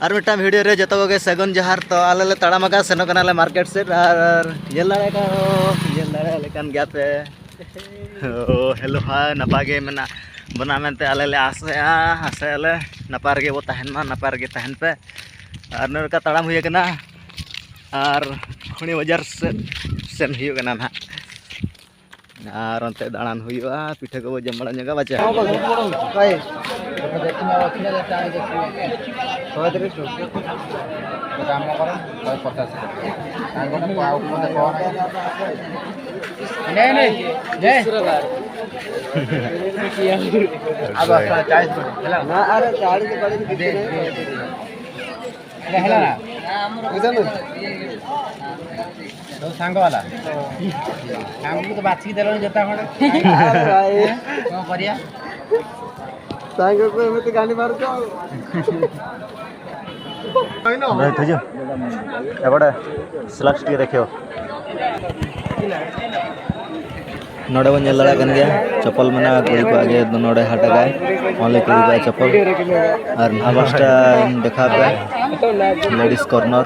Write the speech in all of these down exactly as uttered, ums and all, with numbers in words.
ᱟᱨ ᱢᱤᱫᱴᱟᱝ ᱵᱷᱤᱰᱤᱭᱳ ᱨᱮ ᱡᱚᱛᱚ ᱠᱚᱜᱮ ᱥᱟᱹᱜᱩᱱ ᱡᱚᱦᱟᱨ᱾ ᱛᱚ ᱟᱞᱮ ᱞᱮ ᱛᱟᱲᱟᱢ ᱟᱠᱟᱫ, ᱥᱮᱱᱚᱜ ᱠᱟᱱᱟᱞᱮ ᱢᱟᱨᱠᱮᱴ ᱥᱮᱫ, ᱟᱨ ᱧᱮᱞ ᱫᱟᱲᱮᱭᱟᱜ ᱠᱟᱱ, ᱧᱮᱞ ᱫᱟᱲᱮᱭᱟᱞᱮ ᱠᱟᱱ ᱜᱮᱭᱟ ᱯᱮ᱾ ᱳ, ᱦᱮᱞᱳ, ᱦᱟᱭ, ᱱᱟᱯᱟᱭ ᱜᱮ ᱢᱮᱱᱟᱜ ᱵᱚᱱᱟ ᱢᱮᱱᱛᱮ ᱟᱞᱮ ᱞᱮ ᱟᱥᱟᱭᱟ, ᱟᱥᱟᱭᱟᱞᱮ ᱱᱟᱯᱟᱭ ᱨᱮᱜᱮ ᱵᱚ ᱛᱟᱦᱮᱱ ᱢᱟ, ᱱᱟᱯᱟᱭ ᱨᱮᱜᱮ ᱛᱟᱦᱮᱱ ᱯᱮ᱾ ᱟᱨ ᱱᱚᱜᱼᱚ ᱱᱚᱝᱠᱟ ᱛᱟᱲᱟᱢ ᱦᱩᱭ ᱟᱠᱟᱱᱟ, ᱟᱨ ᱠᱷᱩᱲᱤ ᱵᱟᱡᱟᱨ ᱥᱮᱫ ᱥᱮᱱ ᱦᱩᱭᱩᱜ ᱠᱟᱱᱟ ᱱᱟᱦᱟᱜ᱾ ᱟᱨ ᱚᱱᱛᱮ ᱫᱟᱬᱟᱱ ᱦᱩᱭᱩᱜᱼᱟ, ᱯᱤᱴᱷᱟᱹ ᱠᱚᱵᱚ ᱡᱚᱢ ᱵᱟᱲᱟ ᱧᱚᱜᱟ, ᱵᱟᱪᱮ? ᱟᱫᱚ ᱟᱪᱪᱷᱟ, ᱪᱟᱭ ᱫᱚ ᱦᱮᱞᱟ᱾ ᱱᱟ, ᱟᱨᱮ ᱪᱟᱲᱤ ᱫᱚ ᱵᱟᱲᱤ ᱫᱚ ᱫᱮ, ᱫᱮ, ᱫᱮ, ᱫᱮ᱾ ᱟᱪᱪᱷᱟ, ᱦᱮᱞᱟ᱾ ᱵᱩᱡᱷᱟᱹᱣ ᱱᱟ? ᱛᱚ ᱥᱟᱝᱜᱚ ᱵᱟᱞᱟ᱾ ᱥᱟᱝᱜᱚ ᱠᱚ ᱛᱚ ᱵᱟᱪᱷᱤ ᱫᱮᱞᱚ ᱡᱚᱛᱚ ᱦᱚᱲ᱾ ᱟᱨᱮ ᱵᱷᱟᱭ᱾ ᱠᱚ ᱠᱚᱨᱤᱭᱟ? ᱥᱟᱝᱜᱚ ᱠᱚ ᱮᱢᱮ ᱛᱮ ᱜᱟᱱᱰᱤ ᱢᱟᱨ ᱠᱚ᱾ ᱵᱷᱟᱭ, ᱛᱩᱡᱩ᱾ ᱮᱵᱟᱰᱮ, ᱥᱞᱟᱠᱥ ᱴᱤ ᱨᱮᱠᱷᱮᱣ᱾ ᱱᱚᱰᱮ ᱵᱚᱱ ᱧᱮᱞ ᱫᱟᱲᱮᱭᱟᱜ ᱠᱟᱱ ᱜᱮᱭᱟ, ᱪᱚᱯᱚᱞ ᱢᱮᱱᱟᱜᱼᱟ ᱠᱩᱲᱤ ᱠᱚᱣᱟᱜ ᱜᱮ, ᱱᱚᱰᱮ ᱦᱟᱴ ᱟᱠᱟᱭ, only ᱠᱩᱲᱤ ᱠᱚᱣᱟᱜ ᱪᱚᱯᱚᱞ᱾ ᱟᱨ ᱱᱟᱦᱟᱜ ᱯᱟᱥᱴᱟ ᱫᱮᱠᱷᱟᱣ ᱯᱮ, ladies corner,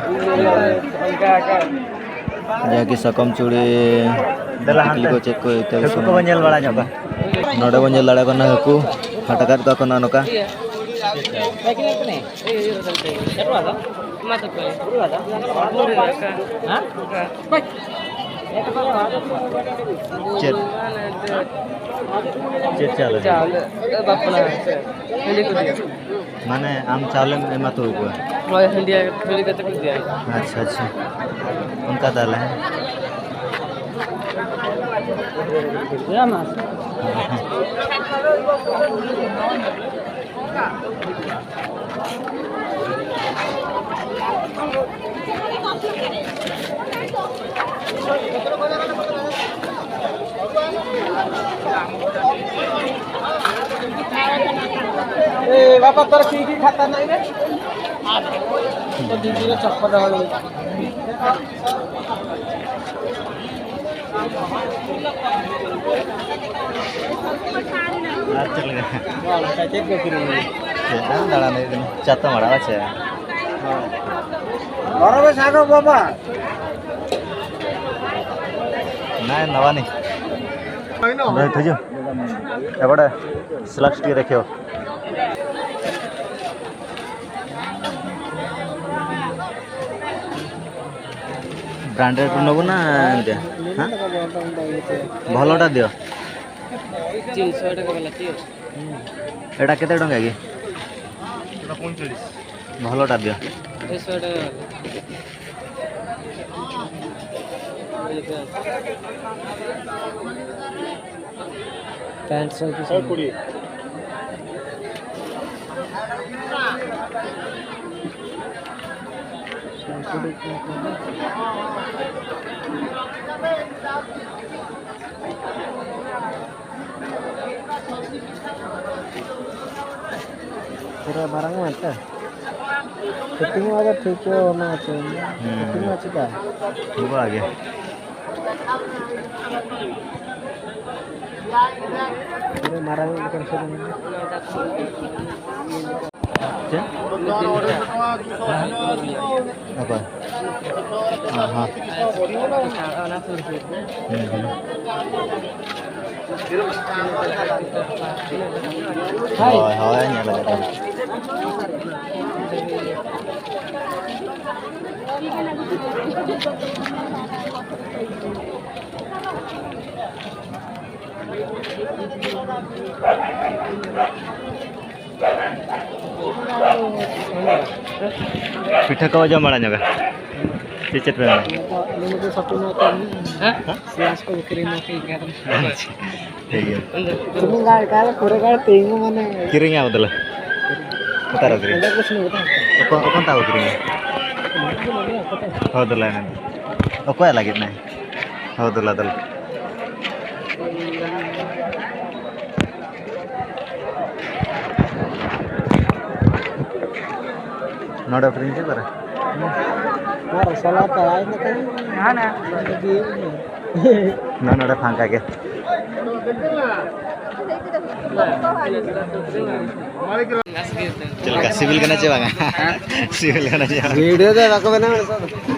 ᱡᱟᱦᱟᱸ ᱠᱤ ᱥᱟᱠᱚᱢ ᱪᱩᱲᱤ, ᱫᱮᱞᱟ ᱴᱤᱠᱞᱤ ᱦᱟᱱᱛᱮ᱾ ᱠᱚ, ᱪᱮᱫ ᱠᱚ ᱤᱛᱟᱹ ᱦᱟᱹᱠᱩ ᱥᱟᱢᱟᱱ᱾ ᱠᱚᱵᱚᱱ ᱧᱮᱞ ᱵᱟᱲᱟ ᱧᱚᱜ ᱠᱚᱣᱟ᱾ ᱱᱚᱰᱮ ᱵᱚᱱ ᱧᱮᱞ ᱫᱟᱲᱮᱭᱟᱜ ᱠᱟᱱᱟ ᱦᱟᱹᱠᱩ, ᱦᱟᱴ ᱟᱠᱟᱫ ᱠᱚᱣᱟ ᱠᱚ ᱱᱚᱜᱼᱚ ᱱᱚᱝᱠᱟ᱾ ᱪᱮᱫ? ᱪᱮᱫ ᱪᱟᱣᱞᱮ? ᱪᱟᱣᱞᱮ, ᱵᱟᱯᱞᱟ᱾ ᱦᱟᱺᱰᱤ ᱠᱚ ᱤᱫᱤᱭᱟ᱾ ᱢᱟᱱᱮ ᱟᱢ ᱪᱟᱣᱞᱮᱢ ᱮᱢᱟ ᱛᱚ ᱠᱚᱣᱟ? ᱦᱳᱭ, ᱦᱟᱺᱰᱤ, ᱦᱟᱺᱰᱤ ᱠᱟᱛᱮ ᱠᱚ ᱤᱫᱤᱭᱟ᱾ ᱟᱪᱪᱷᱟ, ᱟᱪᱪᱷᱟ, ᱚᱱᱠᱟ ᱛᱟᱦᱞᱮ, ᱦᱮᱸ? ᱦᱮᱸ, ᱢᱟ᱾ ए, बाबा, तोर की की खाता नहीं रे? तो दीदी ने चप्पल डाल दी। ᱟᱨ ᱪᱮᱫ ᱞᱮᱠᱟ? ᱪᱮᱫ ᱠᱚ ᱠᱤᱨᱤᱧ? ᱪᱮᱫ ᱮᱢ ᱫᱟᱬᱟᱱ ᱦᱩᱭᱩᱜ ᱠᱟᱱᱟ? ᱪᱟᱛᱚᱢ ᱟᱲᱟᱜ ᱵᱟ ᱪᱮ? ᱵᱟᱨᱚ ᱵᱟᱡᱮ ᱟᱜᱚ ᱵᱟᱵᱟ᱾ ᱱᱟᱭ ᱱᱟᱣᱟᱱᱤ᱾ ᱵᱷᱟᱭ ᱛᱷᱩᱡᱩ᱾ ᱮᱵᱟᱰᱮ ᱥᱞᱟᱠᱥ ᱴᱤ ᱨᱮᱠᱷᱮᱣ᱾ ବ୍ରାଣ୍ଡେଡ ନବୁ ନା ଏମିତିଆ? ହାଁ? ଭଲଟା ଦିଅ। ତିନିଶହ ଟଙ୍କା ବାଲା ଦିଅ। ଏଇଟା କେତେ ଟଙ୍କା କି? ଏଇଟା ପଇଁଚାଳିଶ। ଭଲଟା ଦିଅ। ଦୁଇଶହ ଟଙ୍କା ବାଲା। ପ୍ୟାଣ୍ଟ ସାର୍ଟ ଶହେ କୋଡ଼ିଏ। ᱯᱩᱨᱟᱹ ᱢᱟᱨᱟᱝ ᱢᱮᱱᱛᱮ? ᱯᱷᱤᱴᱤᱝ ᱢᱟ ᱫᱚ ᱴᱷᱤᱠ ᱜᱮ ᱚᱱᱟ ᱟᱪᱪᱷᱟ᱾ ᱦᱩᱸ᱾ ᱯᱷᱤᱴᱤᱝ ᱢᱟ ᱪᱮᱠᱟ? ᱚᱱᱠᱟ ᱜᱮ᱾ ᱯᱩᱨᱟᱹ ᱢᱟᱨᱟᱝ ᱧᱚᱜ ᱫᱚᱠᱟᱱ ᱥᱮ ᱵᱟᱝ? ᱪᱮᱫ? ᱚᱠᱚᱭ? ᱦᱮᱸ, ᱦᱮᱸ᱾ ᱦᱩᱸ, ᱦᱩᱸ᱾ ᱦᱳᱭ, ᱦᱳᱭ, ᱧᱮᱞ ᱟᱠᱟᱫᱟ᱾ ᱯᱤᱴᱷᱟᱹ ᱠᱚ ᱡᱚᱢ ᱵᱟᱲᱟ ᱧᱚᱜᱟ᱾ ᱪᱮᱫ ᱪᱮᱫ ᱯᱮ ᱢᱮᱱᱟ? ᱟᱞᱮ ᱱᱚᱛᱮ ᱥᱟᱯᱲᱟᱣ ᱠᱟᱜ ᱢᱮ᱾ ᱦᱮᱸ? ᱥᱤᱞᱟᱥ ᱠᱚ ᱠᱤᱨᱤᱧ ᱟᱠᱟᱫ᱾ ᱟᱪᱪᱷᱟ, ᱴᱷᱤᱠ ᱜᱮᱭᱟ᱾ ᱥᱩᱱᱩᱢ ᱜᱟᱲ ᱠᱟᱞ ᱯᱩᱨᱟᱹ ᱜᱟᱲ ᱛᱮᱦᱮᱧ ᱢᱟᱱᱮ ᱠᱤᱨᱤᱧᱟ ᱵᱚᱫᱚᱞᱮ᱾ ᱚᱠᱟᱨᱮ ᱠᱤᱨᱤᱧ? ᱚᱸᱰᱮ ᱠᱚ ᱥᱩᱱᱩᱢ ᱠᱟᱫᱟ᱾ ᱚᱠᱚ-, ᱚᱠᱚᱱ ᱛᱟᱣ ᱠᱤᱨᱤᱧᱟ? ᱦᱳᱭ, ᱫᱮᱞᱟ ᱮᱱᱟᱝ᱾ ᱚᱠᱚᱭ ᱞᱟᱹᱜᱤᱫ ᱱᱟᱭ? ᱦᱳᱭ, ᱫᱮᱞᱟ, ᱫᱮᱞᱟ᱾ ᱱᱚᱰᱮ ᱟᱹᱠᱷᱨᱤᱧ ᱪᱮᱫ ᱠᱚᱨᱮ? ᱱᱚᱣᱟ ᱨᱚᱥᱚᱞᱟ ᱛᱟᱭ ᱱᱚᱛᱮ᱾ ᱱᱚᱣᱟ ᱱᱚᱰᱮ ᱯᱷᱟᱸᱠᱟ ᱜᱮ᱾ ᱪᱮᱫ ᱞᱮᱠᱟ, ᱥᱤᱵᱤᱞ ᱠᱟᱱᱟ ᱪᱮ ᱵᱟᱝᱟ? ᱥᱤᱵᱤᱞ ᱠᱟᱱᱟ ᱪᱮ ᱵᱟᱝ? ᱵᱷᱤᱰᱤᱭᱳ ᱫᱚ ᱵᱟᱠᱚ ᱵᱮᱱᱟᱣᱟ ᱱᱤᱛᱚᱜ ᱫᱚ᱾